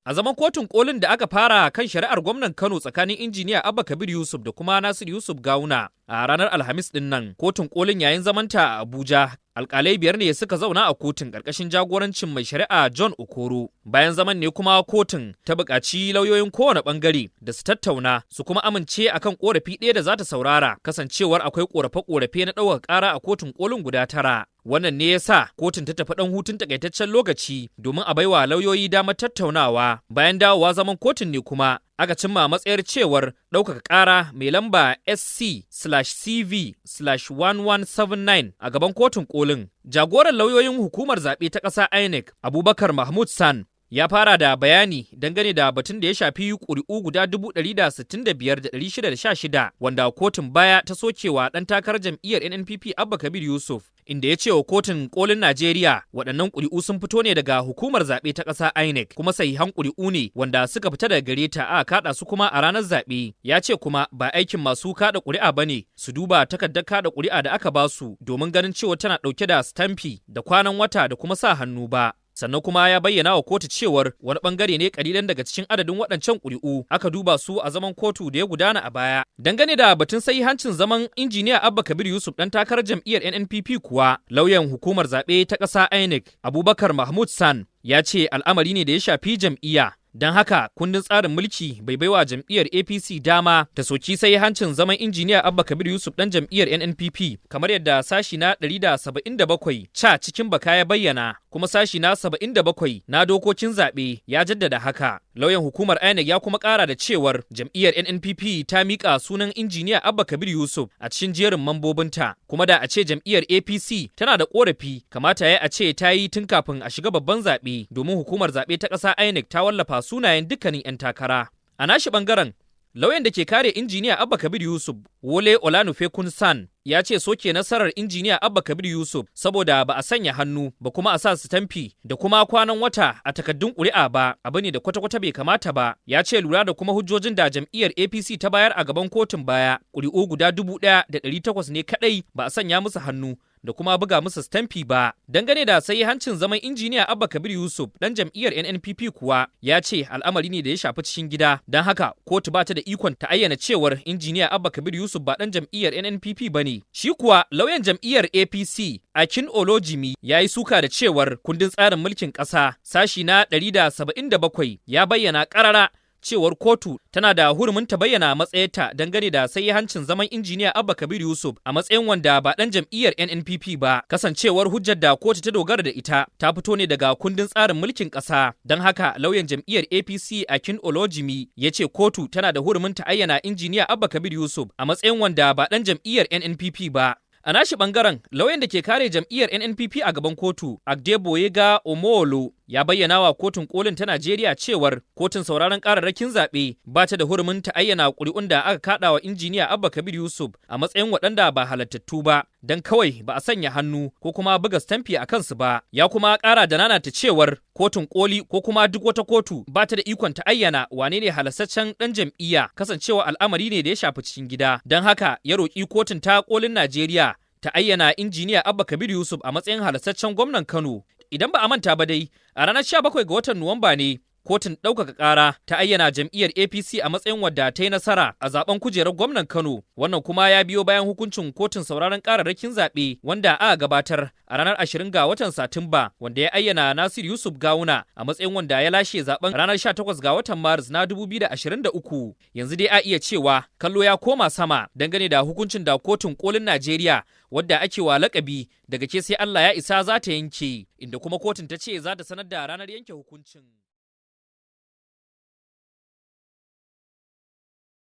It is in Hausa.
A zaman kotun kolin da aka fara kan shari'ar gwamnan Kano tsakanin injiniya Abba Kabir Yusuf da kuma Nasir Yusuf Gawuna a ranar Alhamis din nan, kotun kolin yayin zamanta a Abuja, alkalai biyar ne suka zauna a kotun ƙarƙashin jagorancin mai shari'a John Okoro. Bayan zaman ne kuma kotun ta buƙaci lauyoyin kowane ɓangare da su tattauna su kuma amince akan ƙorafi ɗaya da za ta saurara, kasancewar akwai ƙorafe-ƙorafe na ɗaukaka ƙara a kotun kolin guda tara. Wannan ne ya sa kotun ta tafi ɗan hutun takaitaccen lokaci domin a baiwa lauyoyi damar tattaunawa. Bayan dawowa zaman kotun ne kuma aka cimma matsayar cewar ɗaukaka ƙara mai lamba SC/CV/1179 a gaban kotun kolin. Jagoran lauyoyin hukumar zaɓe ta ƙasa INEC, Abubakar Mahmud San, ya fara da bayani dangane da batun da ya shafi ƙuri'u guda 165,616 wanda kotun baya ta sokewa ɗan takarar jam'iyyar NNPP Abba Kabir Yusuf, inda ya ce wa kotun kolin Najeriya waɗannan ƙuri'u sun fito ne daga hukumar zaɓe ta ƙasa INEC, kuma sahihan ƙuri'u ne wanda suka fita daga gare ta a kaɗa su kuma a ranar zaɓe. Ya ce kuma ba aikin masu kaɗa ƙuri'a ba ne su duba takardar kaɗa ƙuri'a da aka ba su domin ganin cewa tana ɗauke da stamfi da kwanan wata da kuma sa hannu ba. Sannan kuma ya bayyana wa kotu cewar wani bangare ne kalilan daga cikin adadin waɗancan ƙuri'u aka duba su a zaman kotu da ya gudana a baya. Dangane da batun hancin zaman injiniya Abba Kabir Yusuf, ɗan takarar jam'iyyar NNPP kuwa, lauyan hukumar zaɓe ta ƙasa INEC, Abubakar Mahmud San, ya ce al'amari ne da ya shafi jam'iyya, don haka kundin tsarin mulki bai baiwa jam'iyyar APC dama ta soki sai hancin zaman injiniya Abba Kabir Yusuf dan jam'iyyar NNPP, kamar yadda sashi na 177 ca cikin baka ya bayyana, kuma sashi na 77 na dokokin zaɓe ya jaddada haka. Lauyan hukumar INEC ya kuma ƙara da cewar jam'iyyar NNPP ta miƙa sunan injiniya Abba Kabir Yusuf a cikin jerin mambobinta, kuma da a ce jam'iyyar APC tana da ƙorafi, kamata ya a ce ta yi tun kafin a shiga babban zaɓe, domin hukumar zaɓe ta ƙasa INEC ta wallafa sunayen dukkanin 'yan takara. A nashi bangaren, lauyan da ke kare injiniya Abba Kabir Yusuf, Wole Olanufekun San, ya ce soke nasarar injiniya Abba Kabir Yusuf saboda ba a sanya hannu ba kuma a sa sitamfi da kuma kwanan wata a takaddun ƙuri'a ba, abu ne da kwata-kwata bai kamata ba. Ya ce lura da kuma hujjojin da jam'iyyar APC ta bayar a gaban kotun baya, ƙuri'u guda 1,800 ne kaɗai ba a sanya musu hannu da kuma buga musu stamfi ba. Dangane da hancin zaman injiniya Abba Kabir Yusuf dan jam'iyyar NNPP kuwa, ya ce al'amari ne da ya shafi cikin gida, don haka kotu ba ta da ikon ta ayyana cewar injiniya Abba Kabir Yusuf ba dan jam'iyyar NNPP ba ne. Shi kuwa lauyan jam'iyyar APC, Akin Olojimi, ya yi suka da cewar kundin tsarin mulkin ƙasa sashi na 177 ya bayyana ƙarara cewar kotu tana da hurumin ta bayyana matsayarta dangane da hancin zaman injiniya Abba Kabir Yusuf a matsayin wanda ba dan jam'iyyar NNPP ba, kasancewar hujjar da kotu ta dogara da ita ta fito ne daga kundin tsarin mulkin ƙasa. Don haka lauyan jam'iyyar APC Akin Olojimi ya ce kotu tana da hurumin ta ayyana injiniya Abba Kabir Yusuf a matsayin wanda ba dan jam'iyyar NNPP ba. A nashi bangaren, lauyan da ke kare jam'iyyar NNPP a gaban kotu, Adegboyega Omowole, ya bayyana wa kotun kolin ta Najeriya cewar kotun sauraron kararrakin zaɓe ba ta da hurumin ta ayyana ƙuri'un da aka kaɗa wa injiniya Abba Kabir Yusuf a matsayin waɗanda ba halattattu ba, don kawai ba a sanya hannu ko kuma buga stamfi a kansu ba. Ya kuma ƙara da nanata cewar kotun koli ko kuma duk wata kotu ba ta da ikon ta ayyana wane ne halastaccen ɗan jam'iyya, kasancewa al'amari ne da ya shafi cikin gida. Don haka ya roƙi kotun ta kolin Najeriya ta ayyana injiniya Abba Kabir Yusuf a matsayin halastaccen gwamnan Kano. Idan ba a manta ba dai, a ranar 17 ga watan Nuwamba ne kotun ɗaukaka ƙara ta ayyana jam'iyyar APC a matsayin wadda ta yi nasara a zaben kujerar gwamnan Kano. Wannan kuma ya biyo bayan hukuncin kotun sauraron ƙararrakin zaɓe wanda aka gabatar a ranar 20 ga watan Satumba, wanda ya ayyana Nasir Yusuf Gawuna a matsayin wanda ya lashe zaben ranar 18 ga watan Maris na 2023. Yanzu dai a iya cewa kallo ya koma sama dangane da hukuncin da kotun kolin Najeriya, wadda ake wa lakabi daga ke sai Allah ya isa, za ta yanke, inda kuma kotun ta ce za ta sanar da ranar yanke hukuncin.